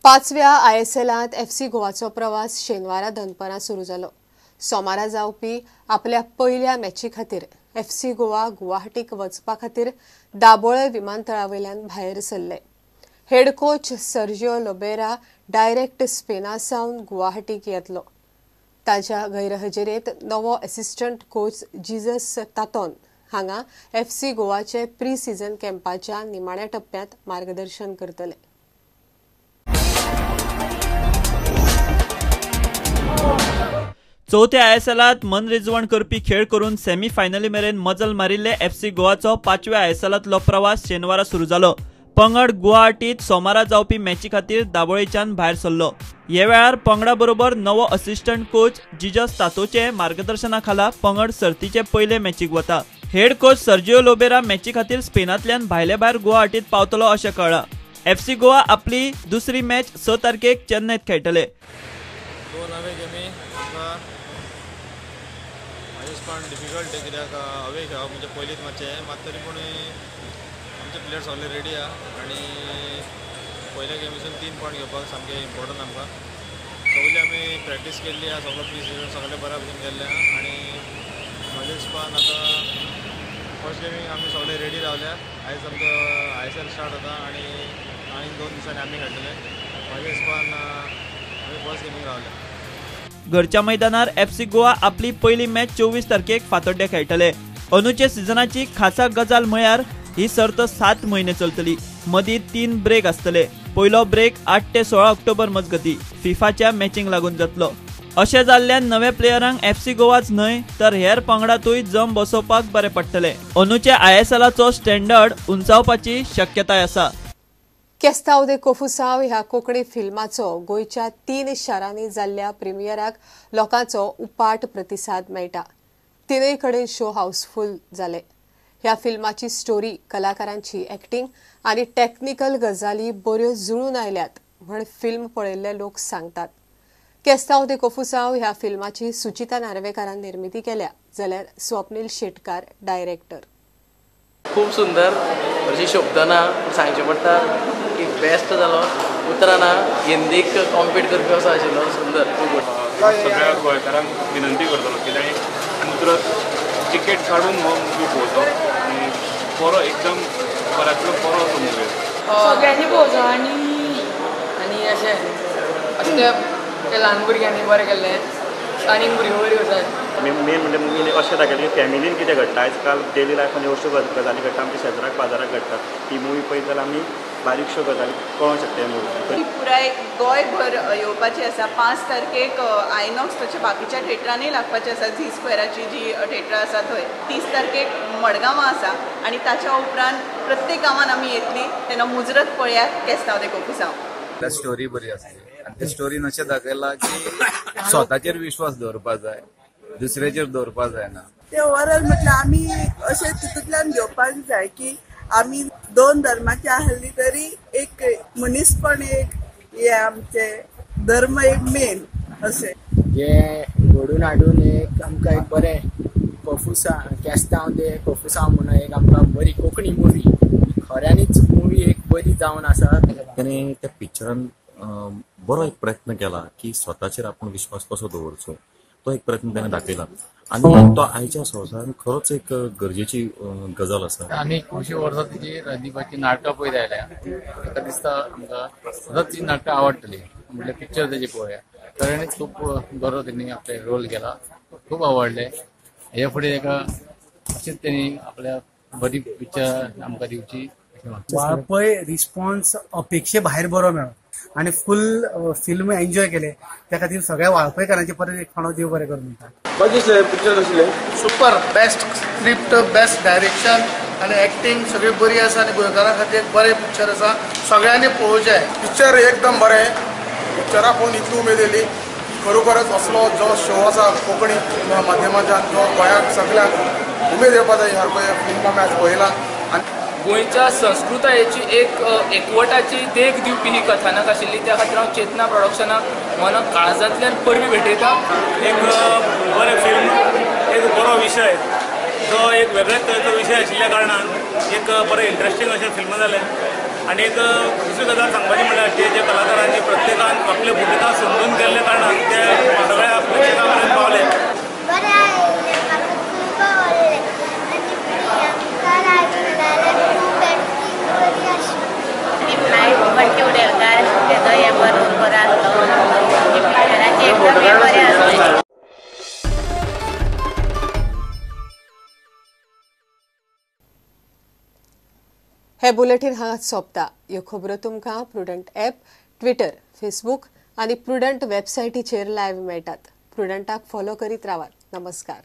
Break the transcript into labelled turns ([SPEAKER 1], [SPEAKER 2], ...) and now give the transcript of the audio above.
[SPEAKER 1] पांचव्या आयएसएलांत एफसी गोवाचो प्रवास शेनवारा दनपरां सुरू जालो. सोमारा जावपी आपल्या पयल्या मॅची खातीर एफसी गोवा गुवाहाटीक वचपा खातीर दाबोळे विमानतळा वयल्यान भायर सरले. Head coach Sergio Lobera direct स्पेना सावन गुवाहाटीक येतलो. ताच्या गैरहजेरेंत नवो असिस्टंट कोच जीजस तातोन हांगा एफसी गोवाचे प्री सीझन कॅम्पाच्या निमाण्या टप्प्यांत मार्गदर्शन करतले.
[SPEAKER 2] चवथ्या आयएसएलांत मनरिजवण करपी खेळ करून सेमी फायनली मेरेन मजल मारिल्ले एफसी गोवाचो पांचव्या आयएसएलांतलो प्रवास शेनवारा सुरू जालो. पंगड गुवाहाटीत सोमारा जावपी मॅची खातीर दाबोळेच्यान भायर सरलो. हे वेळार पंगडा बरोबर नवो असिस्टंट कोच जीजस तातोचे मार्गदर्शना खाला पंगड सर्तीचे पयले मॅचीक वता. हेड कोच सर्जिओ लोबेरा मॅची खातीर स्पेनांतल्यान भायले भायर गुवाहाटीत पावतलो अशें कळ्ळां. एफसी गोवा आपली दुसरी मॅच 6 तारखेक चेन्नयत खेळटले.
[SPEAKER 3] डिफिकल्ट कित्याक अवे खेळप म्हणजे पयलींच मातशें मात तरी पूण आमचे प्लेयर्स सगळे रेडी आहा आनी पयल्या गेमीसून 3 पॉयंट घेवपाक सामकें इम्पॉर्टंट आमकां. सगळी आमी प्रॅक्टीस केल्ली आहा, सगळो प्री सिजन सगळें बऱ्या भशेन केल्लें आहा आनी म्हज्या हिसपान आतां फर्स्ट गेमीक आमी सगळे रेडी रावल्या. आयज आमचो आयएसएल स्टार्ट जाता आनी आनी 2 दिसांनी आमी खेळटले. म्हज्या हिसपान आमी फर्स्ट गेमीक रावल्या.
[SPEAKER 2] घरच्या मैदानार एफसी गोवा आपली पयली मॅच 24 तारखेक फातोड्ड्या खेळटले. अंदूच्या सिजनाची खासा गजाल म्हळ्यार ही सर्त 7 म्हयने चलतली. मदीं 3 ब्रेक आसतले. पयलो ब्रेक 8 ते 16 ऑक्टोबर मजगती फिफाच्या मॅचींक लागून जातलो. अशें जाल्ल्यान नव्या प्लेयरांक एफसी गोवाच न्हय तर हेर पंगडांतूय जम बसोवपाक बरें पडटलें. अंदूच्या आयएसएलाचो स्टँडर्ड उंचावपाची शक्यताय आसा.
[SPEAKER 1] केस्तांव दे कोफुसांव ह्या कोंकणी फिल्माचो गोंयच्या 3 शारांनी जाल्ल्या प्रिमियराक लोकांचो उपाट प्रतिसाद मेळटा. 3 कडेन शो हाऊसफुल जाले. ह्या फिल्माची स्टोरी, कलाकारांची एक्टिंग आनी टॅक्निकल गजाली बऱ्यो जुळून आयल्यात म्हण फिल्म पळयल्ले लोक सांगतात. केस्तांव दे कोफुसांव ह्या फिल्माची सुचिता नार्वेकारान निर्मिती केल्या जाल्यार स्वप्नील शेटकार डायरेक्टर.
[SPEAKER 4] खूब सुंदर अशी शब्द ना सांगचें पडटा की बेस्ट जालो, उतरां ना, हिंदीक कॉम्पीट करपी असो आशिल्लो, सुंदर खूब.
[SPEAKER 5] सगळ्या गोंयकारांक विनंती करतलो की तांणी मुजरत तिकेट काडून हो मुवी पळोवचो आनी बरो एकदम बऱ्यांतलो बरो असो मुवी
[SPEAKER 6] सगळ्यांनी पळोवचो. आनी आनी अशें अशें ते ल्हान भुरग्यांनी बरें केल्लें, आनी भुरगीं बरीं आसात.
[SPEAKER 7] मेन म्हणजे मुवीन अशें दाखयलें की फॅमिलीन कितें घडटा आयज काल डेली लायफान अश्यो गजाली घडटा, आमच्या शेजराक बाजाराक घडटा. ही मुवी पळयत जाल्यार आमी बारीकश्यो गजाली कळोंक शकता. ह्या मुवी
[SPEAKER 8] पुराय गोंयभर येवपाची आसा. 5 तारखेक आयनॉक्स तशें बाकीच्या थेटरांनी लागपाची आसा. झी स्क्वेराची जी थेटरां आसा थंय 30 तारखेक मडगांवां आसा आनी ताच्या उपरांत प्रत्येक गांवान आमी येतली. तेन्ना मुजरत पळयात केस्तांव दे कोफुसांव.
[SPEAKER 9] स्टोरी बरी आसली आनी त्या स्टोरीन अशें दाखयलां की स्वताचेर विश्वास दवरपा जाय, दुसऱ्याचेर दवरपा जायना.
[SPEAKER 10] ते ओवरऑल म्हटल्यार आमी अशें तितूंतल्यान घेवपाक जाय की आमी 2 धर्माचे आहली तरी एक मनीसपण एक हे आमचे धर्म एक मेन अशें
[SPEAKER 11] हे घडून हाडून एक आमकां एक बरें कोफुसांव केस्तांव दे कोफुसांव म्हणून एक आमकां बरी कोंकणी मुवी, खऱ्यांनीच मुवी एक बरी जावन आसा.
[SPEAKER 12] ताणें त्या पिक्चरान बरो एक प्रयत्न केला की स्वताचेर आपूण विश्वास कसो दवरचो तो एक प्रयत्न ताणें दाखयला आनी तो आयच्या संवसारान खरोच एक गरजेची गजाल आसा.
[SPEAKER 13] आमी खुबशीं वर्सां तिची राजदीपाची नाटकां पळयत आयल्या. ताका दिसता आमकां सदांच ती नाटकां आवडटली म्हटल्यार पिक्चर तेजी पळोवया. खऱ्यांनीच खूब बरो तेणी आपले रोल केला, खूब आवडले. हे फुडें ताका अशेंच तेणी आपल्या बरी पिक्चर आमकां दिवची.
[SPEAKER 14] वाळपय रिस्पॉन्स अपेक्षे भायर बरो मेळ्ळो आनी फूल फिल्म एन्जॉय केले. त्या खातीर सगळ्या वाळपयकारांचे परत एक फावट देव बरें करूं म्हणटा.
[SPEAKER 15] बरें दिसलें पिक्चर, कसलें
[SPEAKER 16] super best script, best direction आनी एक्टिंग सगळी बरी आसा आनी गोंयकारां खातीर एक बरें पिक्चर आसा, सगळ्यांनी पळोवचें.
[SPEAKER 15] पिक्चर एकदम बरें, पिक्चरा पळोवन इतली उमेद येयली खरोखरच असलो जो शो आसा कोंकणी माध्यमाच्यान जो गोंयांक सगळ्यांक उमेद येवपा जाय सारको फिल्म आमी आज पळयला.
[SPEAKER 17] गोंयच्या संस्कृतायेची एक एकवटाची देख दिवपी ही कथानक आशिल्ली. त्या खातीर हांव चेतना प्रोडक्शनाक मना काळजांतल्यान परबी भेटयता.
[SPEAKER 5] एक बरें फिल्म, एक बरो विशय, जो एक वेगळ्याच तरेचो विशय आशिल्ल्या कारणान एक बरें इंट्रस्टींग अशें फिल्म जालें.
[SPEAKER 18] आनी एक दुसरी गजाल सांगपाची म्हणल्यार जे जे कलाकारांनी प्रत्येकान आपली भुमिका समजून केल्ले कारणान ते सगळ्या प्रेक्षकां मेरेन पावले.
[SPEAKER 1] हे बुलेटिन हांगाच सोंपता. ह्यो खबरो तुमकां प्रुडंट ॲप, ट्विटर, फेसबूक आनी प्रुडंट वेबसायटीचेर लायव्ह मेळटात. प्रुडंटाक फॉलो करीत रावात. नमस्कार.